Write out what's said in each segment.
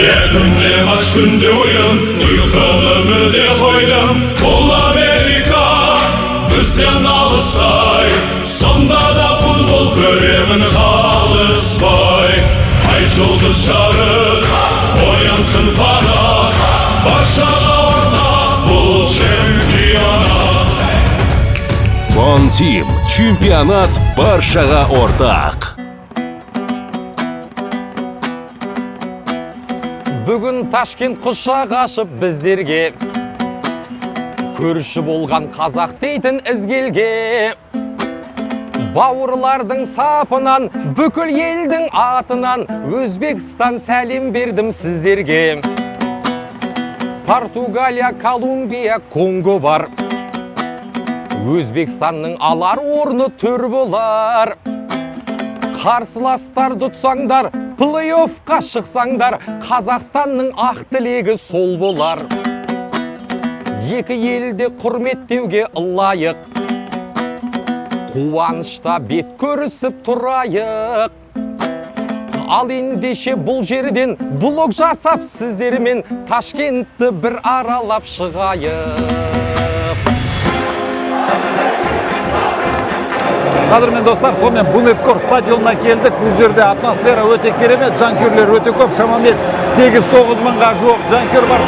Күнде матч, күнде ойын, ұйқыны мүлде қойдым. Бұл Америка бізден алыстай, сонда да футбол көремін қалыспай. Ай жұлдыз жарық, оянсын фанат, баршаға ортақ бұл чемпионат. Фонтим. Чемпионат баршаға ортақ. Бүгін Ташкент құшақ ашып біздерге, көрші болған қазақ дейтін ізгелге, бауырлардың сапынан, бүкіл елдің атынан Өзбекстан сәлем бердім сіздерге. Португалия, Колумбия, Конго бар, Өзбекстанның алар орны төр болар. Қарсыластарды ұтсаңдар, плей-оффқа шықсаңдар, Қазақстанның ақ тілегі сол болар. Екі елде құрметтеуге ылайық, қуанышта бет көрісіп тұрайық. Ал ендеше бұл жерден влог жасап сіздермен Ташкентті бір аралап шығайық. Қадірмен достар, сонымен Бунеткор стадионына келдік. Бұл жерде атмосфера өте керемет, жанкүйерлер өте көп, шамамен 8-9 мыңға жуық жанкүйер бар.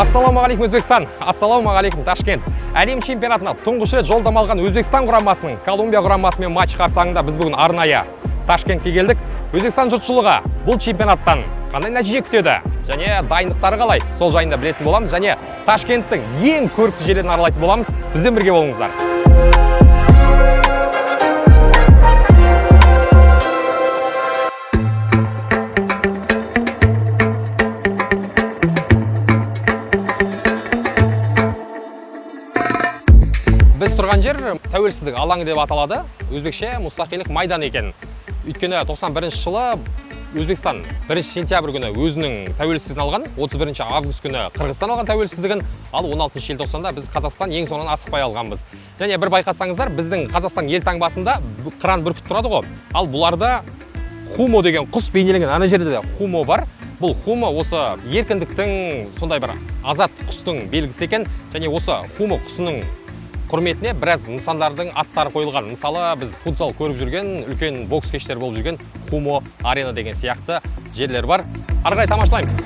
Ассалаумағалейкум Өзбекстан, ассалаумағалейкум Ташкент. Әлем чемпионатына тұңғыш рет жолдама алған Өзбекстан құрамасының Колумбия құрамасымен матч қарсаңында біз бүгін арнайы Ташкентке келдік. Өзбекстан жұртшылығы бұл чемпионаттан қандай нәтиже күтеді және дайындықтары қалай, сол жайында білетін боламыз және Ташкенттің ең көрікті жерлерін аралайтын боламыз. Бізбен бірге болыңыздар. Біз тұрған жер Тәуелсіздік алаңы деп аталады. Өзбекше Мустақилық майданы екен. Өйткені 91 жылы Өзбекстан 1 сентябрь күні өзінің тәуелсіздігін алған, 31 август күні Қырғызстан алған тәуелсіздігін, ал 16 желтоқсанда біз Қазақстан ең соңынан асықпай алғанбыз. Және бір байқасаңыздар, біздің Қазақстан ел таңбасында қыран бүркіт тұрады ғой. Ал бұларда хумо деген құс бейнеленген. Ана жерде де хумо бар. Бұл хумо осы еркіндіктің, сондай бір азат құстың белгісі екен. Және осы хумо құсының құрметіне біраз нысандардың аттары қойылған. Мысалы, біз футзал көріп жүрген, үлкен бокс кештері болып жүрген Хумо арена деген сияқты жерлер бар. Ары қарай тамашалаймыз.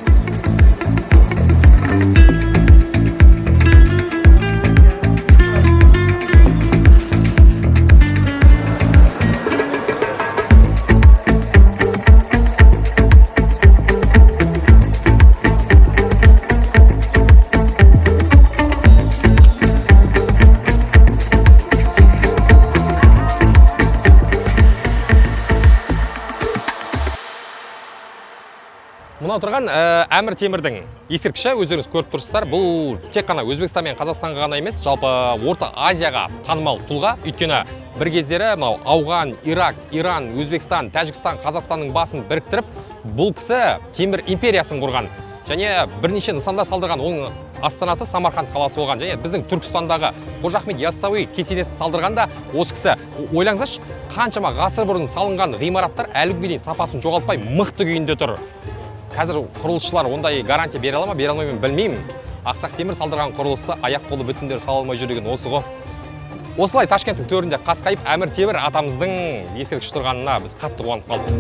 Мынау тұрған Әмір Темірдің ескерткіші, өздеріңіз көріп тұрсыздар. Бұл тек қана Өзбекстан мен Қазақстанға ғана емес, жалпы Орта Азияға танымал тұлға. Өйткені бір кездері мынау Ауған, Ирак, Иран, Өзбекстан, Тәжікстан, Қазақстанның басын біріктіріп, бұл кісі Темір империясын құрған. Және бірнеше нысанда салдырған. Оның астанасы Самарқанд қаласы болған. Және біздің Түркістандағы Қожа Ахмет Яссауи кесенесін салдырған да осы кісі. Ойлаңыздаршы, қаншама ғасыр бұрын салынған ғимараттар әлі күнге дейін сапасын жоғалтпай мықты күйінде тұр. Қазір құрылысшылар ондай гарантия бере ала ма, бере алмай ма білмеймін. Ақсақ Темір салдырған құрылысты аяқ қолы бүтіндері сала алмай жүр деген осы ғой. Осылай Ташкенттің төрінде қасқайып Әмір Темір атамыздың ескерткіші тұрғанына біз қатты қуанып қалдық.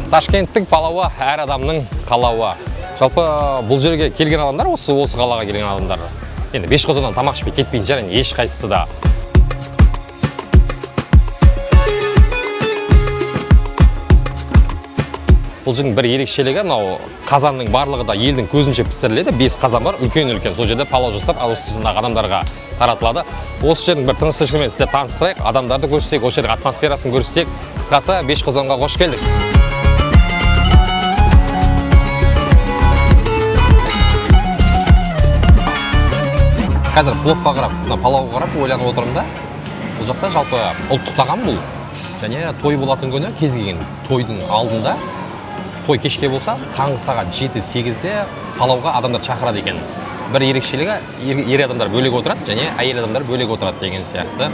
Ташкенттің палауы әр адамның қалауы. Жалпы бұл жерге келген адамдар, осы қалаға келген адамдар, енді беш қозадан тамақ ішпей кетпейтін шығар енді ешқайсысы да. Бұл жердің бір ерекшелігі, мынау қазанның барлығы да елдің көзінше пісіріледі. 5 қазан бар, үлкен-үлкен. Сол жерде палау жасап, ал осы жердегі адамдарға таратылады. Осы жердің бір тыныс тіршілігімен сіздер таныстырайық, адамдарды көрсетейік, осы жердің атмосферасын көрсетейік. Қысқасы, беш қозанға қош келдік. Қазір пловқа қарап, мына палауға қарап ойланып отырмын да. Бұл жақта жалпы ұлттық тағам бұл. Және той болатын күні, кез келген тойдың алдында, той кешке болса, таңғы сағат 7-8-де палауға адамдар шақырады екен. Бір ерекшелігі, ер адамдар бөлек отырады және әйел адамдар бөлек отырады деген сияқты.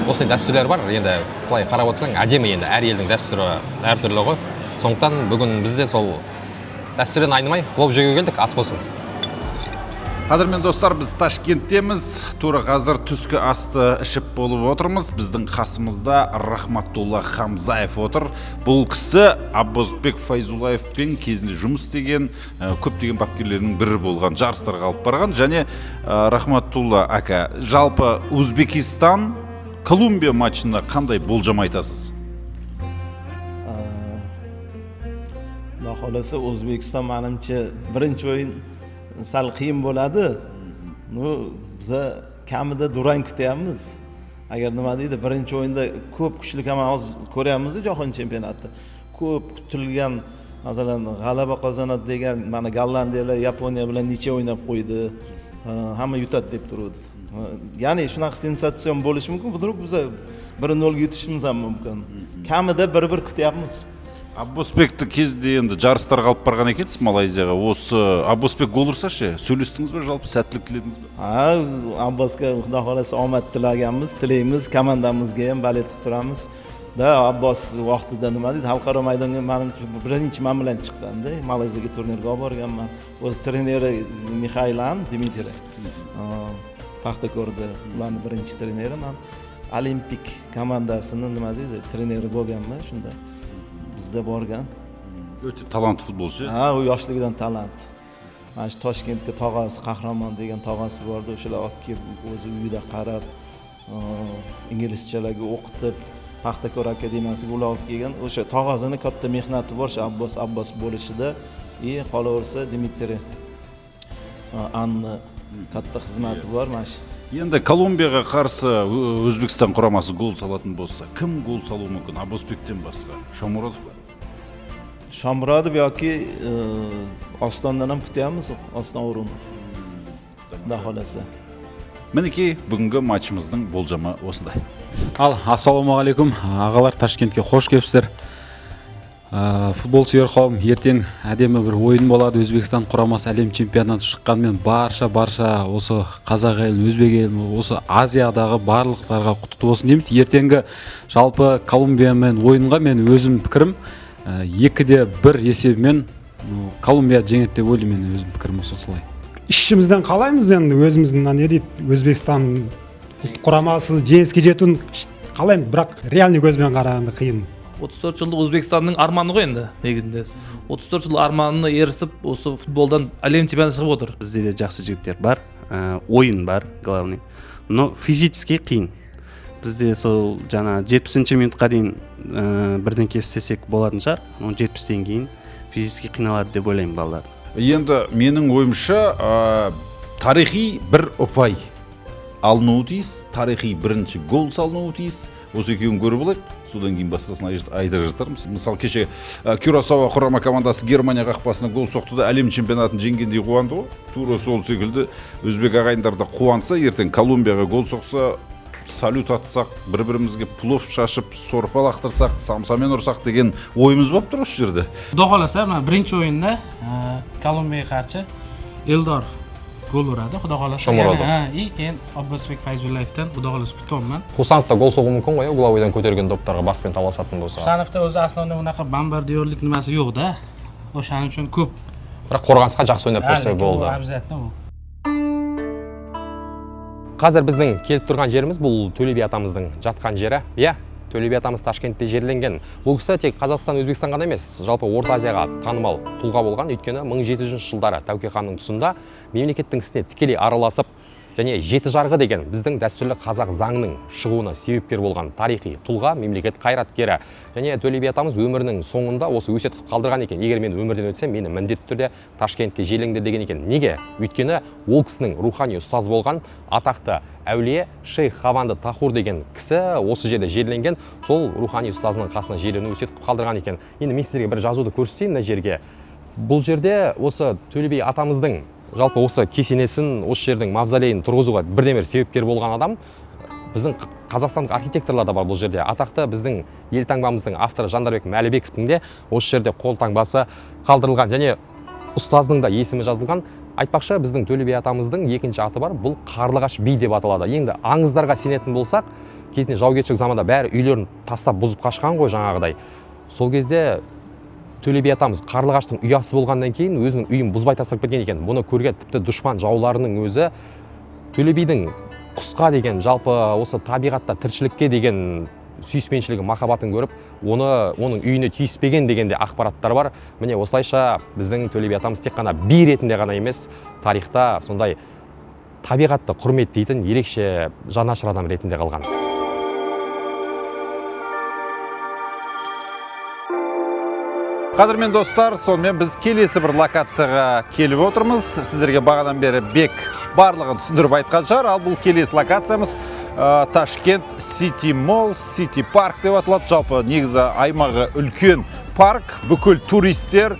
Осындай дәстүрлер бар. Енді былай қарап отырсаң, әдемі, енді әр елдің дәстүрі әртүрлі ғой. Сондықтан бүгін біз де сол дәстүрден айнымай плов жеуге келдік. Ас болсын! Қадірмен достар, біз Ташкенттеміз. Тура қазір түскі асты ішіп болып отырмыз. Біздің қасымызда Рахматулла Хамзаев отыр. Бұл кісі Аббосбек Файзуллаевпен кезінде жұмыс істеген, көптеген бапкерлердің бірі болған, жарыстарға алып барған. Және Рахматулла ака, жалпы Өзбекистан Колумбия матчында қандай болжам айтасыз? Xudo xohlasa, O'zbekiston, manimcha, birinchi o'yin sal qiyin bo'ladi. Ну, biza kamida durang kutyapmiz. Agar, nima deydi, birinchi o'yinda ko'p kuchli komanda, hozir ko'ryapmiz jahon chempionatida ko'p kutilgan, masalan, g'alaba qozonadi degan, mana, gollandiyalar Yaponiya bilan ничья o'ynab qo'ydi. Hamma yutadi deb turuvdi. Ya'ni shunaqa sensatsion bo'lishi mumkin. Вдруг biza 1-0 ga yutishimiz ham mumkin. Kamida 1-1 kutyapmiz. Аббосбекті кезінде енді жарыстарға алып барған екенсіз Малайзияға. Осы Аббосбек гол ұрса ше, сөйлестіңіз бе, жалпы сәттілік тіледіңіз бе? Ha, Abbosga xudo xohlasa omad tilaganmiz, tilaymiz, komandamizga ham болеть qilib turamiz. Да, Abbos vaqtida, nima deydi, xalqaro maydonga, manimcha, birinchi man bilan chiqqanda Malayziyaga turnirga olib borganman. O'zi treneri Mixaylan Dmitriy. Paxtakorda ularni birinchi treneri man. Olimpik komandasini, nima deydi, treneri bo'lganman shunda. Bizda borgan. Өте талантты футболшы. Ha, u yoshligidan talant. Mana shu Toshkentga tog'asi, Qahramon degan tog'asi bordi, o'shalar olib kelib, o'zi uyida qarab, inglizchalarga o'qitib, Paxtakor akademiyasiga ular olib kelgan. O'sha tog'asini katta mehnati bor shu Abbos bo'lishida и qolaversa, Dmitriy Anni katta xizmati bor mana shu. Енді Колумбияға қарсы Өзбекстан құрамасы гол салатын болса, кім гол салуы мүмкін Аббосбектен басқа? Шомуродов па? Shomurodov yoki Ostondan ham kutyapmiz, Oston O'runov, xudo xohlasa. Мінекей, бүгінгі матчымыздың болжамы осындай. Ал ассалаумағалейкум, ағалар, Ташкентке қош келіпсіздер. Футбол сүйер қауым, ертең әдемі бір ойын болады. Өзбекстан құрамасы әлем чемпионаты шыққанымен, барша осы қазақ елін, өзбек елін, осы Азиядағы барлықтарға құтты болсын дейміз. Ертеңгі жалпы Колумбиямен ойынға мен өзім пікірім, 2-1 есебімен, ну, Колумбия жеңеді деп ойлаймын. Мен өзім пікірім осы осылай. Ішімізден қалаймыз енді, өзіміздің мына, не дейді, Өзбекстан ұлттық құрамасы жеңіске жетуін қалаймын, бірақ реальный көзбен қарағанда қиын. 34 жылдық Өзбекстанның арманы ғой енді негізінде. 34 жыл арманына ерісіп, осы футболдан әлем чемпионаты шығып отыр. Бізде де жақсы жігіттер бар, ойын бар, главный, но физически қиын. Бізде сол жаңа 70-минутқа дейін бірдеңке істесек болатын шығар, но 70-тен кейін физически қиналады деп ойлаймын балалар. Енді менің ойымша, тарихи бір ұпай алынуы тиіс, тарихи бірінші гол салынуы тиіс. Осы екеуін көріп алайық, содан кейін басқасын айта жатармыз. Мысалы, кеше Кюрасао құрама командасы Германия қақпасына гол соқты да, әлем чемпионатын жеңгендей қуанды ғой. Тура сол секілді өзбек ағайындар да қуанса, ертең Колумбияға гол соқса, салют атсақ, бір бірімізге плов шашып, сорпа лақтырсақ, самсамен ұрсақ деген ойымыз болып тұр осы жерде. Xudo xohlasa, mana birinchi o'yinda Kolumbiyaga qarshi Eldor gol uradi, xudo xohlasa. Shomurodov. Yana, ha, и keyin Abbosbek Fayzullayevdan xudo xohlasa kutyapman. Хусанов та гол соғуы мүмкін ғой, иә, угловойдан көтерген доптарға баспен таласатын болса. Husanovda o'zi основной unaqa bombardiyorlik nimasi yo'q-da. O'shaning uchun ko'p. Бірақ қорғанысқа жақсы ойнап Ha, берсе lekin болды. u обязательно u. Қазір біздің келіп тұрған жеріміз бұл Төле би атамыздың жатқан жері. Иә, Төле би атамыз Ташкентте жерленген. Бұл кісі тек Қазақстан, Өзбекстан ғана емес, жалпы Орта Азияға танымал тұлға болған. Өйткені 1700 жылдары Тәуке ханның тұсында мемлекеттің ісіне тікелей араласып және жеті жарғы деген біздің дәстүрлі қазақ заңының шығуына себепкер болған тарихи тұлға, мемлекет қайраткері. Және Төле би атамыз өмірінің соңында осы өсиет қылып қалдырған екен: егер мен өмірден өтсем, мені міндетті түрде Ташкентке жерлеңдер деген екен. Неге? Өйткені ол кісінің рухани ұстазы болған атақты әулие шейх Хаванды Тахур деген кісі осы жерде жерленген. Сол рухани ұстазының қасына жерлену өсиет қылып қалдырған екен. Енді мен сіздерге бір жазуды көрсетейін мына жерге. Бұл жерде осы Төле би атамыздың Жалпы осы кесенесін, осы жердің мавзолейін тұрғызуға бірден бір себепкер болған адам біздің қазақстандық архитекторлар да бар бұл жерде. Атақты біздің елтаңбамыздың авторы Жандарбек Мәлібековтің де осы жерде қол таңбасы қалдырылған және ұстаздың да есімі жазылған. Айтпақшы, біздің Төле би атамыздың екінші аты бар, бұл Қарлығаш би деп аталады. Енді аңыздарға сенетін болсақ, кезінде жаугершілік заманда бәрі үйлерін тастап бұзып қашқан ғой жаңағыдай. Сол кезде Төле би атамыз Қарлығаштың ұясы болғаннан кейін өзінің үйін бұзбай тастап кеткен екен. Бұны көрген тіпті дұшпан жауларының өзі Төле бидің құсқа деген, жалпы осы табиғатта тіршілікке деген сүйіспеншілігі, махаббатын көріп, оны оның үйіне тиіспеген деген де ақпараттар бар. Міне осылайша біздің Төле би атамыз тек қана би ретінде ғана емес, тарихта сондай табиғатты құрметтейтін ерекше жанашыр адам ретінде қалған. Қадірмен достар, сонымен біз келесі бір локацияға келіп отырмыз. Сіздерге бағадан бері Бек барлығын түсіндіріп айтқан шығар. Ал бұл келесі локациямыз Ташкент Сити Молл, Сити Парк деп аталады. Жалпы негізі аймағы үлкен парк, бүкіл туристер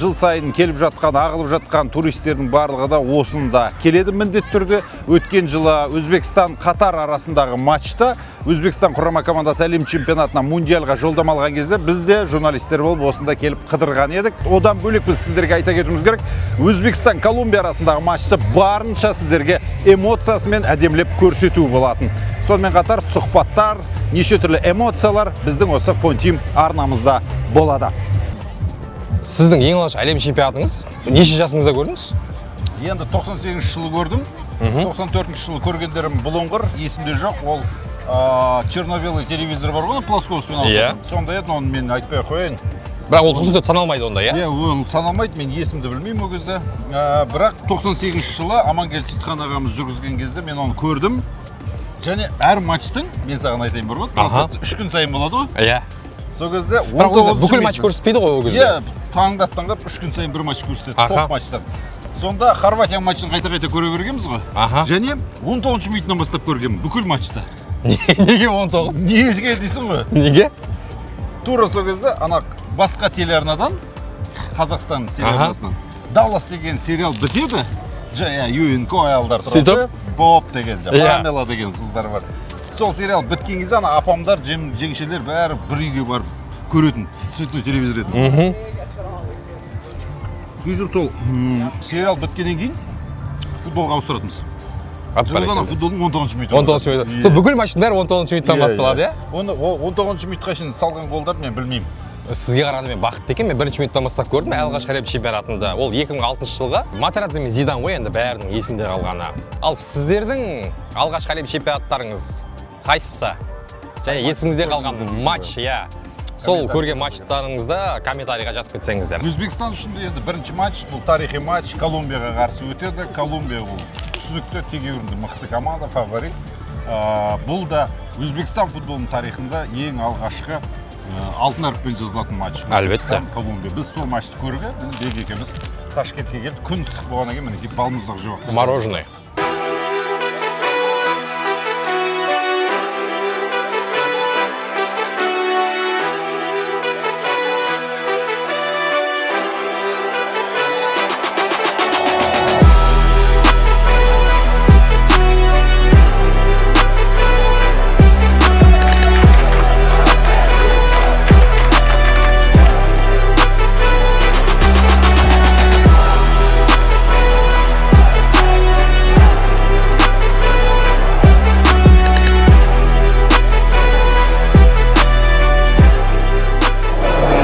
жыл сайын келіп жатқан, ағылып жатқан туристердің барлығы да осында келеді міндетті түрде. Өткен жылы Өзбекстан Қатар арасындағы матчта Өзбекстан құрама командасы әлем чемпионатына, мундиальға жолдама алған кезде біз де журналистер болып осында келіп қыдырған едік. Одан бөлек біз сіздерге айта кетуіміз керек, Өзбекстан Колумбия арасындағы матчты барынша сіздерге эмоциясымен әдемілеп көрсету болатын. Сонымен қатар сұхбаттар, неше түрлі эмоциялар біздің осы Фонтим арнамызда болады. Сіздің ең алғаш әлем чемпионатыңыз неше жасыңызда көрдіңіз? Енді 98 жылы көрдім. 94 жылы көргендерім бұлыңғыр, есімде жоқ. Ол черно-белый телевизор бар ғой, плоскостный алатын. Сонда еді, оны мен айтпай ақ қояйын. Бірақ ол 94 саналмайды онда, иә? Иә, ол саналмайды, мен есімді білмеймін ол кезде. Бірақ 98 жылы Амангелді Сейітхан ағамыз жүргізген кезде мен оны көрдім. Және әр матчтың, мен саған айтайын бір ғой, трансляция 3 күн сайын болады ғой. Иә. Сол кезде Бірақ ол бүкіл матч көрсетпейді ғой ол кезде. Иә, таңдап-таңдап 3 күн сайын бір матч көрсетеді, топ матчтар. Сонда Хорватия матчын қайта-қайта көре бергенбіз ғой. Және 19 минутынан бастап көргенмін бүкіл матчты. Неге 19? Неге дейсің ғой? Неге? Тура сол кезде ана басқа телеарнадан, Қазақстан телеарнасынан Даллас деген сериал бітеді. Жая ЮНК аялдар тұрады. Сөйтіп? Боб деген, Памела деген қыздар бар. Сол сериал біткен кезде ана апамдар, жеңшелер бәрі бір үйге барып көретін, цветной телевизор еді. Сөйтіп сол сериал біткеннен кейін футболға ауыстыратынбыз. Ана футболдың 19 минуты. 19 минут. Сол бүкіл матчтың бәрі 19 минуттан басталады, иә? Оны 19 минутқа шейін салған голдарды мен білмеймін. Сізге қарағанда мен бақытты екенмін, мен бірінші минуттан бастап көрдім алғашқы әлем чемпионатында. Ол 2006 жылғы Materazzi мен Зидан ғой енді бәрінің есінде қалғаны. Ал сіздердің алғашқы әлем чемпионаттарыңыз қайсысы? Және есіңізде қалған матч, иә. Сол көрген матчтарыңызды комментарийға жазып кетсеңіздер. Өзбекстан үшін де енді бірінші матч, бұл тарихи матч, Колумбияға қарсы өтеді. Колумбия ол түсінікті, тегеурінді мықты команда, фаворит. Бұл да Өзбекстан футболының тарихында ең алғашқы алтын әріппен жазылатын матч. Әлбетте. Колумбия. Біз сол матчты көруге, міне Бек екеуміз Ташкентке келдік. Күн ыстық болғаннан кейін мінекей балмұздақ жеп жатырмыз. Мороженое.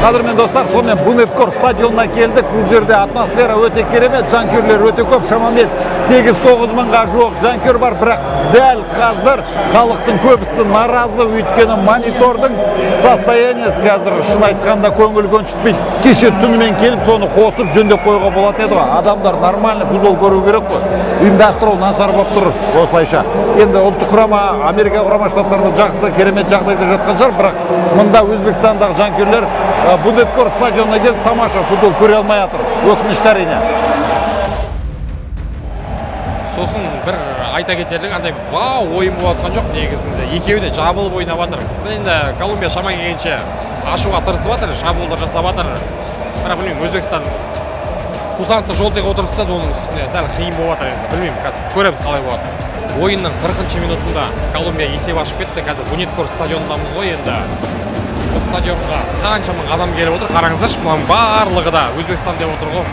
Қадірмен достар, сонымен Бунеткор стадионына келдік. Бұл жерде атмосфера өте керемет, жанкүйерлер өте көп, шамамен 8-9 мыңға жуық жанкүйер бар, бірақ дәл қазір халықтың көбісі наразы, өйткені монитордың состояниесі қазір шын айтқанда көңіл көншітпейді. Кеше түнімен келіп соны қосып жөндеп қоюға болатын еді ғой. Адамдар нормальный футбол көру керек қой. Ұйымдастыру нашар болып тұр осылайша. Енді ұлттық құрама Америка Құрама Штаттарында жақсы, керемет жағдайда жатқан шығар, бірақ мында Өзбекстандағы жанкүйерлер Бунеткор стадионына келіп тамаша футбол көре алмай жатыр. Өкінішті әрине. Сосын бір айта кетерлік, андай вау ойын болып жатқан жоқ негізінде. Екеуі де жабылып ойнап жатыр. Енді Колумбия шама келгенше ашуға тырысып жатыр, шабуылдар жасап жатыр. Бірақ білмеймін, Өзбекстан Хусановты жолтыға отырғызды, оның үстіне сәл қиын болып жатыр енді. Білмеймін, қазір көреміз қалай болады. Ойынның 40-минутында Колумбия есеп ашып кетті. Қазір Бунеткор стадионындамыз ғой енді. Бұл стадионға қанша мың адам келіп отыр, қараңыздаршы, мынаның барлығы да Өзбекстан деп отыр ғой.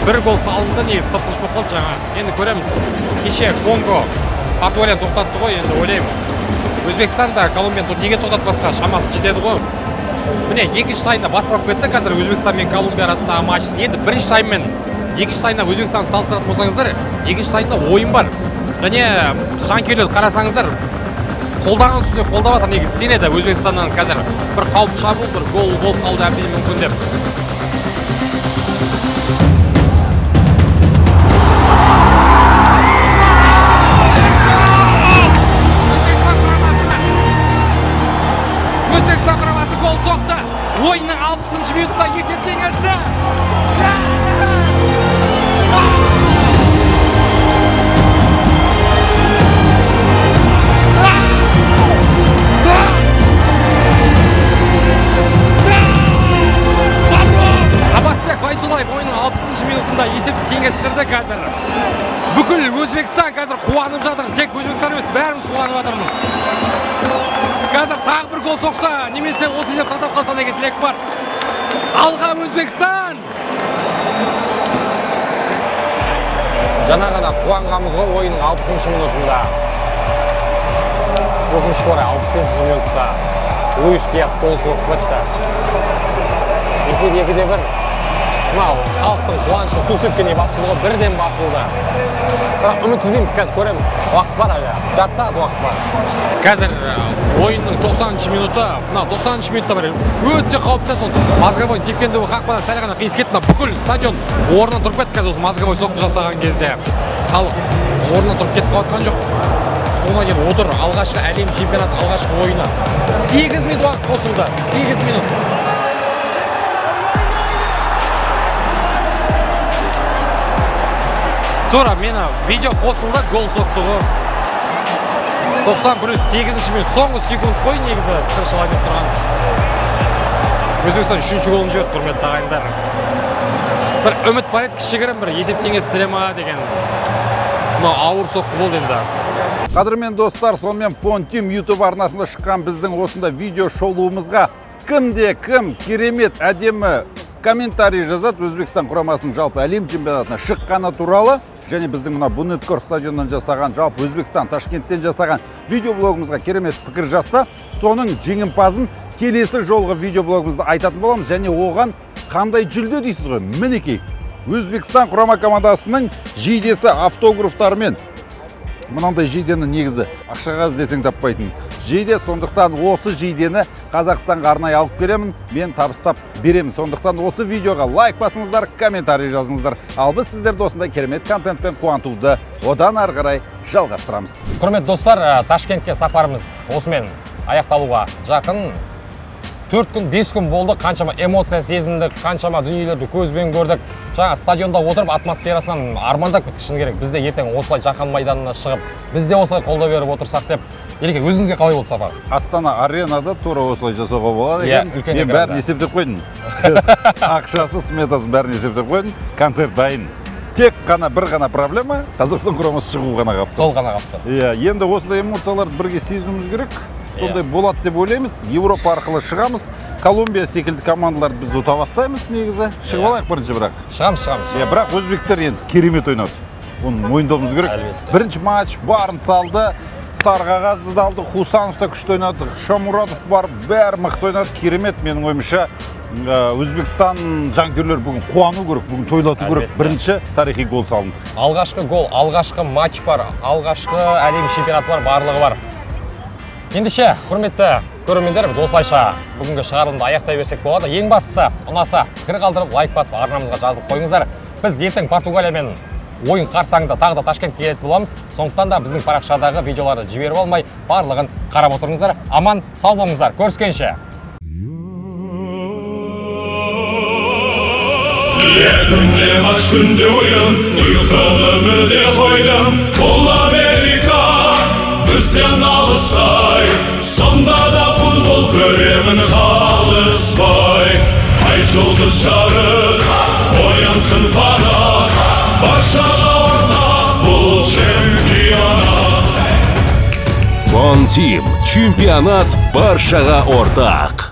Бір гол салынды, негізі тып-тыныш болып қалды жаңа. Енді көреміз. Кеше Конго Португалияны тоқтатты ғой, енді ойлаймын. Өзбекстан да Колумбияны неге тоқтатпасқа, шамасы жетеді ғой. Міне, екінші таймда басталып кетті қазір Өзбекстан мен Колумбия арасындағы матч. Енді бірінші тайм мен екінші таймда Өзбекстанды салыстыратын болсаңыздар, екінші таймда ойын бар. Және жанкүйерлерді қарасаңыздар, қолдаған үстіне қолдап жатыр, негізі сенеді Өзбекстаннан қазір бір қауіпті шабуыл, бір гол болып қалуы әбден мүмкін деп. Өзбекстан құрамасы гол соқты. Ойынның 60-минутында есеп теңесті. Аббасбек Файзуллаев ойынның 60-минутында есепті теңестірді қазір. Бүкіл Өзбекстан қазір қуанып жатыр. Тек Өзбекстан емес, бәріміз қуанып жатырмыз. Қазір тағы бір гол соқса, немесе осы есеп сақтап қалса деген тілек бар. Алға Өзбекстан! Жаңа ғана қуанғанбыз ғой ойынның 60-минутында. Өкінішке орай 65-минутта Луиш Диас гол соғып кетті. Есеп 2-1. Мынау халықтың қуанышы су сепкендей басылды ғой, бірден басылды. Бірақ үміт үзбейміз, қазір көреміз. Уақыт бар әлі, жарты сағат уақыт бар. Қазір ойынның 90-минуты, мынау 90-минутта бір өте қауіпті сәт болды. Мозговой тепкенде қақпадан сәл ғана қиыс кетті. Мына бүкіл стадион орнынан тұрып кетті қазір осы мозговой соққы жасаған кезде. Халық орнынан тұрып кетіп қалған жоқ. Содан кейін отыр, алғашқы әлем чемпионатының алғашқы ойыны. 8 минут уақыт қосылды, 8 минут. Тура мені видео қосылды, гол соқты ғой. 90 плюс 8 минут, соңғы секунд қой негізі сықыршылап кетіп тұрған. Өзбекстан 3-ші голын жіберді, құрметті ағайындар. Бір үміт бар еді, кішігірім бір есеп теңестіре ма деген. Мынау ауыр соққы болды енді. Қадірмен достар, сонымен Фонтим YouTube арнасында шыққан біздің осында видео шолуымызға кімде кім керемет әдемі комментарий жазады Өзбекстан құрамасының жалпы әлем чемпионатына шыққаны туралы және біздің мына Бунеткор стадионынан жасаған, жалпы Өзбекстан Ташкенттен жасаған видеоблогымызға керемет пікір жазса, соның жеңімпазын келесі жолғы видеоблогымызда айтатын боламыз. Және оған қандай жүлде дейсіз ғой? Мінекей, Өзбекстан құрама командасының жейдесі автографтарымен. Мынандай жейдені негізі ақшаға іздесең таппайтын жейде, сондықтан осы жейдені Қазақстанға арнайы алып келемін, мен табыстап беремін. Сондықтан осы видеоға лайк басыңыздар, комментарий жазыңыздар. Ал біз сіздерді осындай керемет контентпен қуантуды одан ары қарай жалғастырамыз. Құрметті достар, Ташкентке сапарымыз осымен аяқталуға жақын. 4 күн, 5 күн болды, қаншама эмоция сезіндік, қаншама дүниелерді көзбен көрдік. Жаңа стадионда отырып атмосферасынан армандап кеттік, шыны керек. Біз де ертең осылай жаһан майданына шығып, біз де осылай қолдау беріп отырсақ деп. Ереке, өзіңізге қалай болды сапар? Астана аренада тура осылай жасауға болады Иә, екен. үлкен Мен экранда. бәрін есептеп қойдым. Ақшасы, сметасын бәрін есептеп қойдым. Концерт дайын. Тек қана бір ғана проблема, Қазақстан құрамасы шығу ғана қалыпты. Сол ғана қалыпты. Иә, енді осындай эмоцияларды бірге сезінуіміз керек. Сондай болады деп ойлаймыз. Европа арқылы шығамыз. Колумбия секілді командаларды біз ұта бастаймыз негізі. Шығып алайық бірінші бірақ. Шығамыз, шығамыз, Иә, бірақ өзбектер енді керемет ойнады. Оны мойындауымыз керек. Әлбетте. Бірінші матч барын салды. Сары қағазды да алды. Хусанов та күшті ойнады. Шамурадов бар, бәрі мықты ойнады. Керемет, менің ойымша, Өзбекстан жанкүйерлері бүгін қуану керек, бүгін тойлату керек. Әлбетте. Бірінші тарихи гол салынды. Алғашқы гол, алғашқы матч бар, алғашқы әлем чемпионаты бар, барлығы бар. Ендеше, құрметті көрермендер, біз осылайша бүгінгі шығарылымды аяқтай берсек болады. Ең бастысы, ұнаса, пікір қалдырып, лайк басып, арнамызға жазылып қойыңыздар. Біз ертең Португалиямен ойын қарсаңында тағы да Ташкентке келетін боламыз. Сондықтан да біздің парақшадағы видеоларды жіберіп алмай, барлығын қарап отырыңыздар. Аман, сау болыңыздар. Көріскенше. Күнде матч, күнде ойын, ұйқыны мүлде қойдым. Бұл Америка бізден алыстай, сонда да футбол көремін қалыспай. Ай жұлдыз жарық, оянсын фонарь. Баршаға ортақ бұл чемпионат. Фон Тим. Чемпионат баршаға ортақ.